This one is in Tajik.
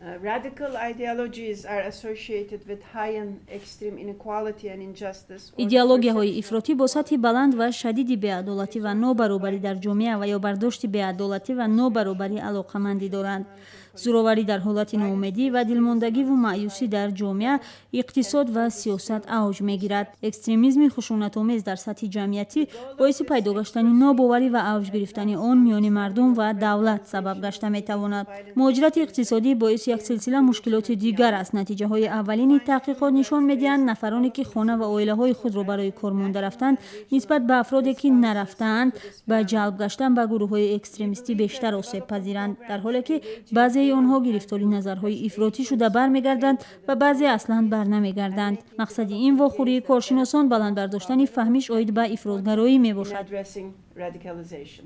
Radical ideologies are associated with high and extreme inequality and injustice. Идеологияҳои ифротӣ бо сатҳи баланд ва шадиди беадолатӣ ва нобаробарӣ дар ҷомеа ва ё бардошти беадолатӣ ва нобаробарӣ алоқамандӣ доранд. Зӯроварӣ дар ҳолати ноумедӣ ва дилмондагиву маъюсӣ дар ҷомеа, иқтисод ва сиёсат авҷ мегирад. Экстремизми хушунатомез дар сатҳи ҷамъиятӣ боиси пайдо гаштани нобоварӣ ва авҷ гирифтани он миёни мардум ва давлат сабаб гашта метавонад. Муҳоҷирати иқтисодӣ боиси як силсила мушкилоти дигар аст. Натиҷаҳои аввалини таҳқиқот нишон медиҳанд, нафароне ки хона ва оилаҳои худро барои кор монда рафтанд, нисбат ба афроде ки нарафтаанд, ба ҷалб гаштан ба гурӯҳҳои экстремистӣ бештар осеб пазиранд, дар ҳоле ки баъзеи онҳо гирифтори назарҳои ифротӣ шуда бармегарданд ва баъзе аслан барнамегарданд. Мақсади ин вохӯрии коршиносон баланд бардоштани фаҳмиш оид ба ифротгароӣ мебошад. Addressing radicalization.